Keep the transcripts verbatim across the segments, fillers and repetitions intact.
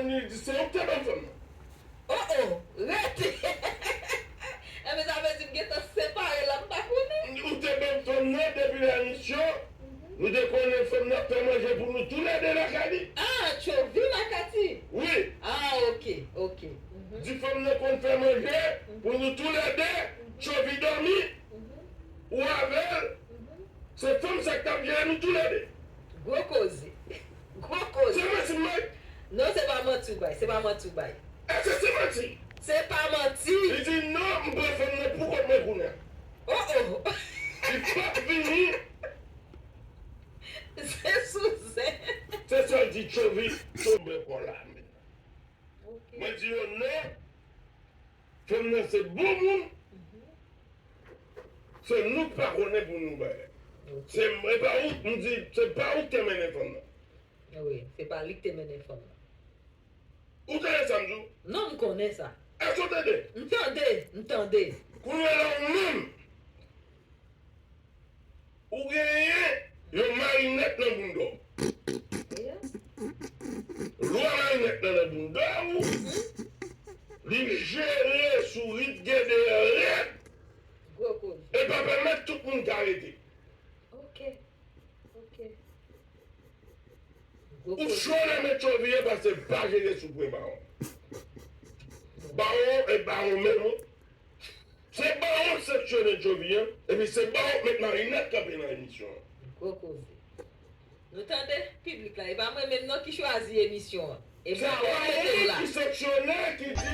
Di se ou k te ban fanm nan. Oh, oh, rete! Enben, sa vle di m gentan separe la, m pa konnen. Ou te ban fanm nan depi nan emisyon. Nou te konnen fanm nan ap fè manje pou nou toulède lakay li. Ah, Tchovi lakay li? Wi. Ah, ok, ok. Di fanm nan konn fè manje pou nou toulède, Tchovi dòmi, ou avè l. Se fanm sa k t ap jere nou toulède. Gwo koze. Gwo koze. Se manti m bay? Non, se pa manti w bay. Se pa manti w bay. Èske se manti? Se pa manti. Li di non, m pran fanm nan pou kont mwen kounye a. Oh, oh. Li p ap vini. Se sou zen. Se sa l di Tchovi, Tchovi kò la. Ok. Mwen di yo non. Fanm nan se bon moun. Se nou k pa konnen pou nou bay. Ok. Se, e pa ou, m di, se pa ou k te mennen fanm nan. Wi, se pa li k te mennen fanm nan. Ou tande sa m di w? Non, m konnen sa. Èske w tande? M tande, m tande. Kounye a la ou menm, ou genyen yon marinèt nan bounda w. Lwa marinèt nan nan bounda w, li jere sourit gede an rèd, e pa pèmèt tout moun ka rete. Ok. Ok. Ou cho nan men Tchovi an paske pa jere sou pwen bawon. Bawon e bawon menm wi. Se bawon k sanksyone Tchovi an, epi se bawon k met marinèt kanpe nan emisyon an. Gwo koze. Nou tande, piblik la, e pa mwen menm non ki chwazi emisyon an. E se bawon mete w la. Ki sanksyone, ki di.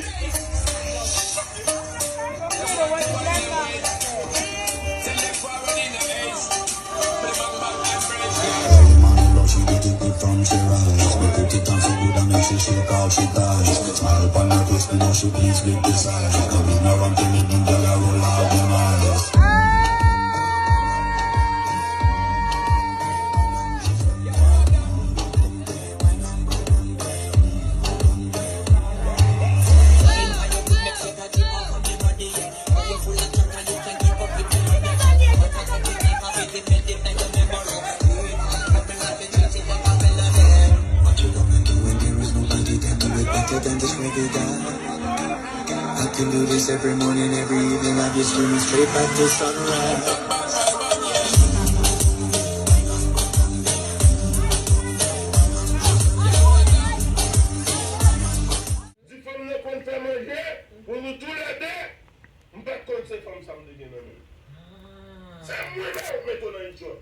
Early morning, love, she get it good from she rise. Me put it on so good and make she shake all she thighs. Smile upon her face, me know she pleased with the size. Come in around to me, them gyal a roll out dem eyes. What you gonna do when there is nobody that do it better than this reggae guy? I can do this every morning, every evening. I just do it straight back to sunrise. Di fanm nan konn fè manje pou nou toulède. M pa t konn se fanm sa m te gen nan men m. Se mwen la ou mete w nan yon djòb.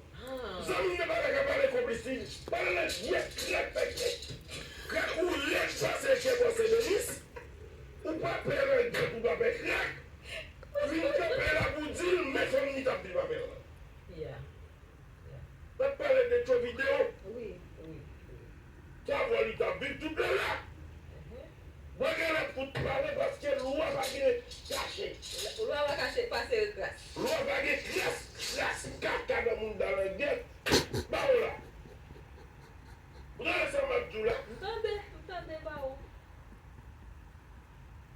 Zanmi m nan pa ta ka pale konplis li. Pale nan jès, krak fè jès. Krak ou lèd pase chè bòse Denis. Ou pa pè nan gèt ou pa pè krak. Vin kanpe la pou di l men fanm li t ap viv avè l. N ap pale de Tchovi Deon. Wi, wi, wi. Sa vwa li t ap viv tout lè la. Mwen gen lè fout pale paske lwa pa gen kache. Lwa pa kache pase kras. Lwa pa gen kras, kras kaka nan moun dalangyèt. Ba w la. Ou tande sa m ap di w la? M tande, m tande ba w.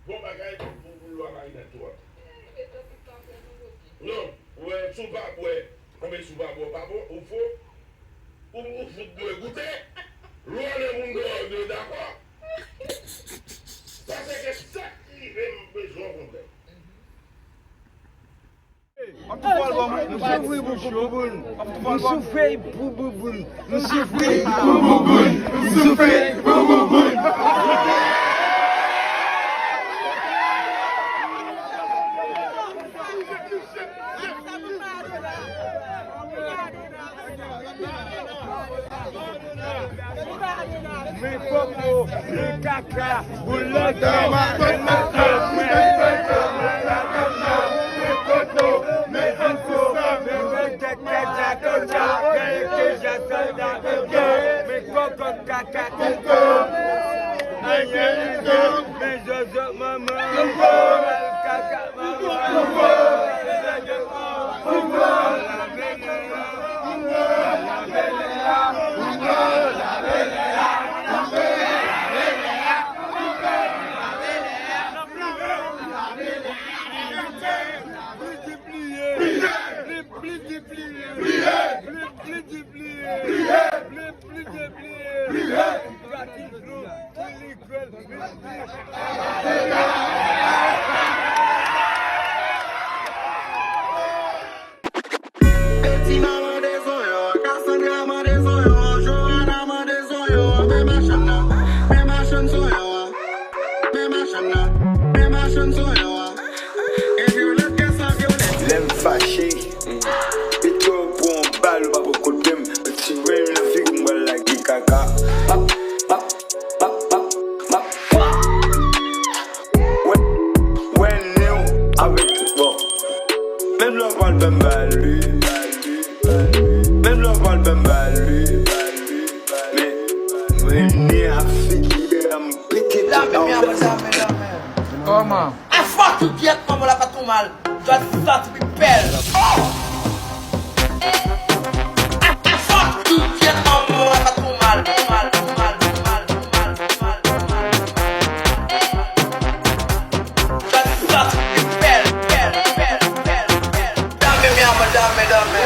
Bon bagay pou, pou, pou lwa marinad tou a. Non, ou wè, si w pa bwè, konbyen si w pa bwè, w pa bon, ou fo, ou, ou fout bwè goute, lwa nan moun dòyè w de dakò. Paske sa k rive m bezwen w konprann. M soufri pou bouboun. M soufri pou bouboun. M soufri pou bouboun. M soufri pou bouboun. Men koko, men kaka, boulòt, men koko, men kaka, men koko, men koko, men kaka, men koko, kaka, koko, men zozo, manman, kaka, manman, Betina mande zonyon, Cassandra mande zonyon, Johanna mande zonyon, men machann nan, men machann zonyon an, men machann nan, men machann zonyon an. Epi yon lòt ke sa vyolèt. Lè m fache, pito pou yon bal ou pa bò kote m. Ti ray nan figi m pral lage kaka. Pap, pap, pap, pap, pap. Wè, wè, Neo avèk, bon. Menm lè w pral ban m bal, wi. Menm lè w pral ban m bal, wi. Men, mwen ne a figi, m pete tout an. Kòman? A fòk ou gyèt manman la pa tou mal. Just start to be bad. A fòk ou gyèt manman la pa tou mal, tou mal, tou mal, tou mal, tou mal, tou mal, tou mal, tou mal. Just start to be bad, bad, bad, bad, bad. Dame mi amor, dame, dame.